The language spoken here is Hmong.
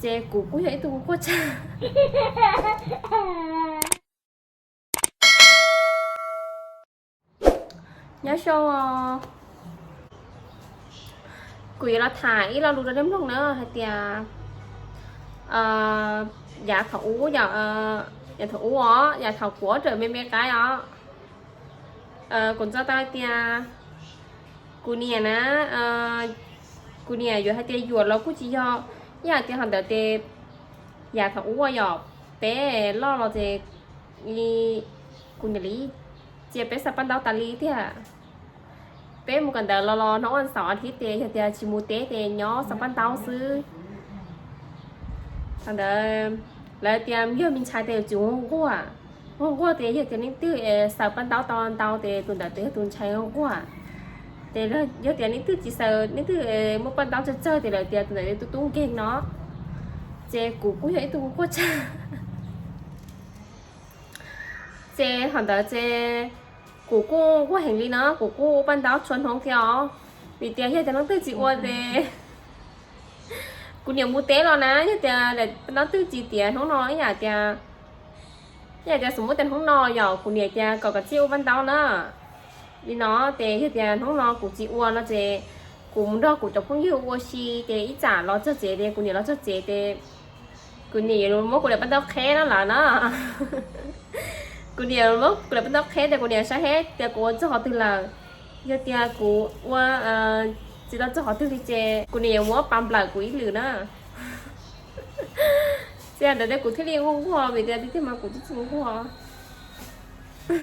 Ces kuv kuj yog ib tug nquag tshaj. Nyob zoo, kuv yuav los tham ib lo lus rau nej mloog na hais tias yav thaum ub, yav thaum ub os, yav thaum kuv ob tseem me me qaib os, kuv ntxo tau hais tias kuv niam na, kuv niam yuav hais tias yuam los kuj tsis yog, ib yam tias ho ntawd ces yav thaum ub yog peb loj los ces kuv niam li cia peb xaws paj ntaub tas li tiag. Peb mus kawm ntawv los los hnub ua xaum a thiv ces yog tias tsis mus teb ces nyob xaws paj ntaub xwb. Thaum ntawd lawv tias yog me ntxhais ces yuav tsum nquag, nquag nquag ces yog tias leej twg xaws paj ntaub tau ntau ces tus ntawd ces yog tus ntxhais nquag. Ces yog tias leej twg tsis xaws, leej twg muaj paj ntaub tsawg tsawg ces lawv tias tus ntawd yog tus tub nkeeg no. Ces kuv kuj yog ib tug nquag tshaj. Ces thaum ntawd ces kuv kuj nquag heev li no, kuv kuj ua paj ntaub txhua hnub thiab os. Vim tias yog tias hnub twg tsis ua ces kuv niam mus teb los na, yog tias paj ntaub twg tsis tiav hnub no, ib yam tias, ib yam tias xum muab tias hnub no yog kuv niam tias kom kav tsij ua paj ntaub na. Li no ces yog tias hnub no kuv tsis ua no ces kuv mus nrog kuv cov phooj ywg ua si ces ib tsam los txog tsev ces kuv niam los txog tsev ces kuv niam yuav muab kuv daim paj ntaub qheb no lawm na. Kuv niam muab kuv daim paj ntaub qheb ces kuv niam saib heb tias kuv ua txog qhov twg lawm. Yog tias kuv ua tsis tau txog qhov twg li ces kuv niam yuav muab pas nplawm kuv ib lwm na. Ces ntawd ces kuv thiaj li nquag nquag vim tias tiag tiag mas kuv twb tsis nquag.